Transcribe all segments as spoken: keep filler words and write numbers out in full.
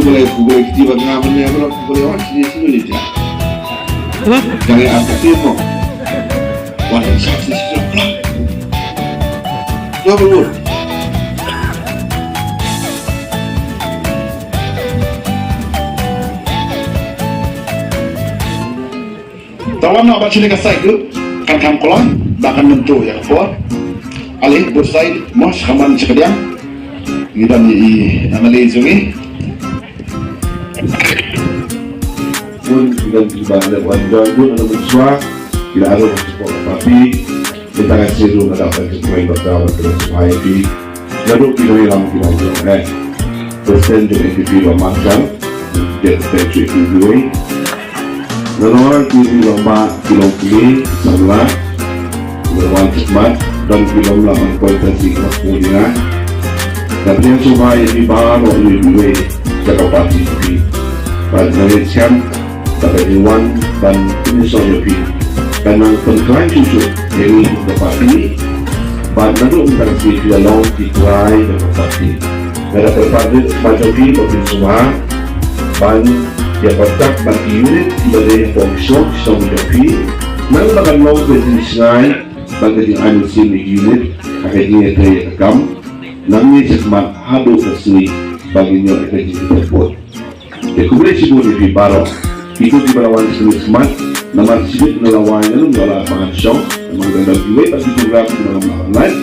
Boleh, boleh kita bagi nama ni apa? Boleh awak sini sini ni je. Jangan angkat dia kau. Wah, satu satu. Double wood. Tang wan noh ba shane ka side ruh kan kham kloi ba kan mynta ïa ka por. Ale both side mo sha ka man sha ka diang. Ngi don ïa i M L A jong ngi. Bun ki don kiba leh wan joi bun ana mynshuwa. Ki la aro support ka party. Kita ka siew ruh nga dap ban jingkmen bad ka ban kren shuwa ïa phi. Naduh ki nongïalam kiba jong eh. President jong N P P Bah Marshal, President jong N P P. Nalor ki long bah, ki long kmie, samla, ki long wan khidmat, don ki long lam ban koit tang sing mat pun ïa. Nga pdiang sngewbha ïa phi baroh ïa phi wei sha ka party jong phi. Bad nga ngeit skhem ba ka jingwan ban pynïasoh ïa phi kan nang pynkhlaiñ shuh shuh ïa ngi kum ka party. Bad naduh mynta ka sngi phi la long ki trai jong ka party. Nga da kyrpad rit ba jong phi ba phin sngewbha ban ïa contact bad ki unit kiba dei hapoh ki shnong ki shnong jong phi. Nang ba kan long ka jingshngaiñ bad ka jingai mynsiem ïa ki unit ha ka jingïatrei ïa ka kam. Nangne shakhmat haduh ka sngi ba ngin ïoh ïa ka jingïatrei vote. Te khublei shibun ïa phi baroh. Kito kiba la wan sngewsih smat namar shibit na la wan ngan ym ïoh lad ba ngan shong. Namar nga don kiwei pat ki program kiba ngam lah ban lait.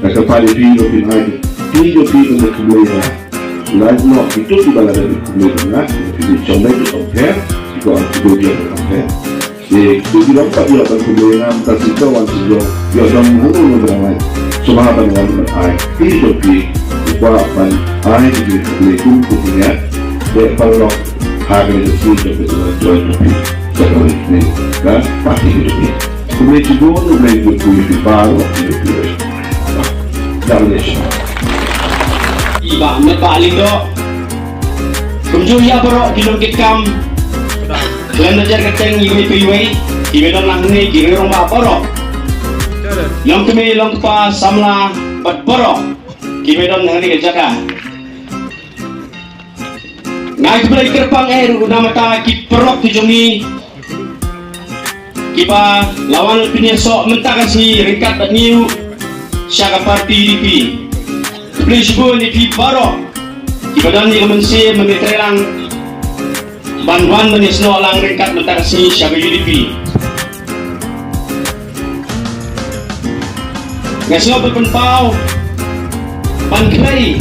Nga kyrpad ïa phi ba phin ai kti jong phi ban da khublei ïa nga. Lait noh kito kiba la da khublei ïa nga. Phi shong leit jong phi. Kito ang kito ïa nga. Te kito ki long pat ïoh ban khublei ïa nga mynta shisha wan shisha ïoh don hangno hangno ban ai. Sngewbha ban wan ban ai. Phi jong phi u kwah ban ai ki jingkhublei kum kum ïa. Te paralok ha kane ka sngi jong ka jingwan joi jong phi. Ka kawei ne ka party jong phi. Khublei shibun, khublei shibun ïa phi baroh ïa phi. Khublei shibun. I Bah Metbah Lyngdoh. Kumjuh ïa baroh ki nongkitkam. Khlem da jar kyrteng iwei pa iwei, kiba don lang hangne ki riew rangbah baroh. Long kmie long kpa samla bad baroh kiba don hangne ka jaka. Nga ai khublei kyrpang eh ruh na ka bynta ki paralok ki jong ngi. Kiba la wan pynïasoh mynta ka sngi ryngkat bad ngi ruh sha ka party U D P. Khublei shibun ïa phi baroh kiba don ïa ka mynsiem ban ïatreilang ban wan ban ïasnoh lang ryngkat mynta ka sngi sha ka U D P. Nga sngewbha ban pynpaw ban khlei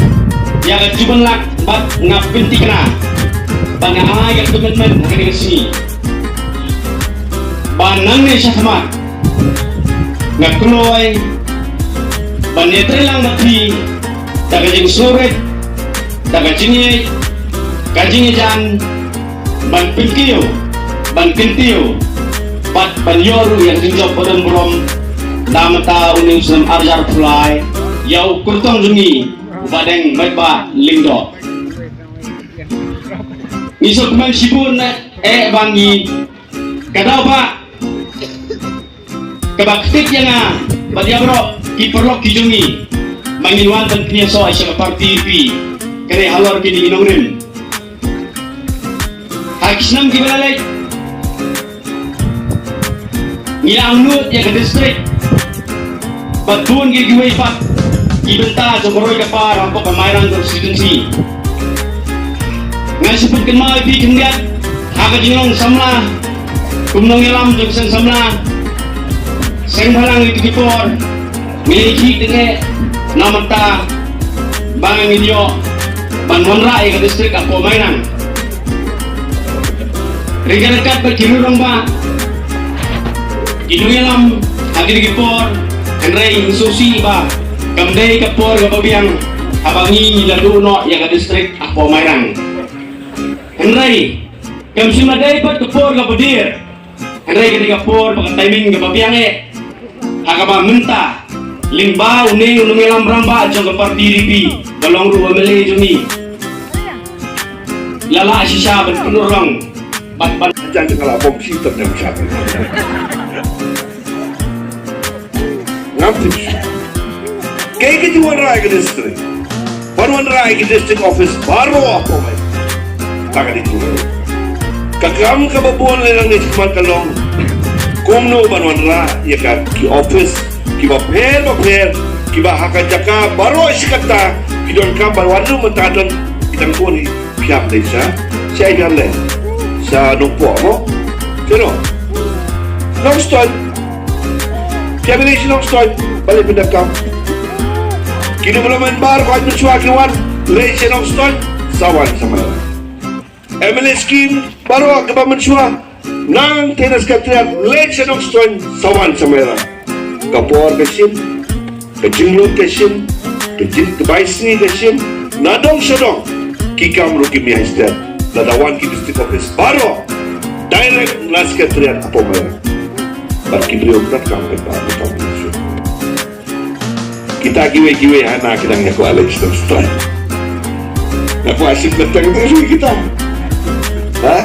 ïa ka jubab lak bad nga pynthikna bad nga ai ka commitment ha kane ka sngi. Ba nangne shakhmat nga kloi ban ïatreilang bad phi da ka jingsngewrit, da ka jingïeit, ka jingïajan, ban pynkiew, ban kyntiew bad ban ïoh ruh ïa ka jingjop ba don burom. Na mynta une u snem arhajar arphew lai ïa u kyrtong jong ngi u Bah Deng Metbah Lyngdoh. Ngi sngewkmen shibun eh ba ngi ka daw ba kaba ktik ïa nga bad ïa baroh ki paralok ki jong ngi ba ngin wan ban pynïasoh sha ka party U D P. Kane halor kine ki nongrim. Ha ki snem kiba la leit ngi la angnud ïa ka district bad bun kiwei pat ki bynta jong ka roi ka par hapoh ka Mairang constituency. Ngan shu pynkynmaw ïa phi khyndiat ha ka jinglong samla kum nongïalam jong seng samla seng bhalang ïa ki por. Ngi la ïeit te na mynta ba ngin ïoh ban wanrah ïa ka district hapoh Mairang. Ryngkat ryngkat bad ki riew rangbah, ki nongïalam ha kine ki por, hynrei ngi sngewsih ba kam dei ka por kaba biang haba ngi la duh noh ïa ka district hapoh Mairang. Hynrei kam shym la dei pat ka por kaba dier. Hynrei ka dei ka por bad ka timing kaba biang eh. Ha kaba mynta lyngba une u nongïalam rangbah jong ka party U D P ba long ruh u M L A jong ngi, la lah shisha ban pynurlong bad ban jan jong ka la bom shi tep dem sha. Ngam tip shuh. Kaei ka jingwanrah ïa ka district? Ban wanrah ïa ka district office baroh hapoh Mairang. Ka dei kumno? Ka kam kaba bun lei lang ne shi khmat ka long kumno ban wanrah ïa ka ki office kiba pher ba pher kiba ha ka jaka baroh shi katta ki donkam ban wanrah mynta don ki dang bun hi. Phiam dei sha sha ïa lei sha Nongpoh mo. Sha no Nongstoiñ. Phiam dei sha Nongstoiñ ba lei pyndonkam. Ki development bar ko ai mynshuwa ki wan lei sha Nongstoiñ sa wan sa mai. M L A scheme baroh kaba mynshuwa nang te na Secretariat leit sha Nongstoiñ sa wan sa mera. Ka por ka shim, ka jinglut ka shim, ka jing ka bai sngi ka shim, na dong sha dong ki kam ruh ki mih stet. Lada wan ki district office baroh direct na Secretariat hapoh mera. Bad ki briew ka kam ka kam ka kam. Kita kiwei kiwei hana ki dang ïa ko Alex Nongstoiñ. Nga kwah shim kyrteng tu kita. Ha?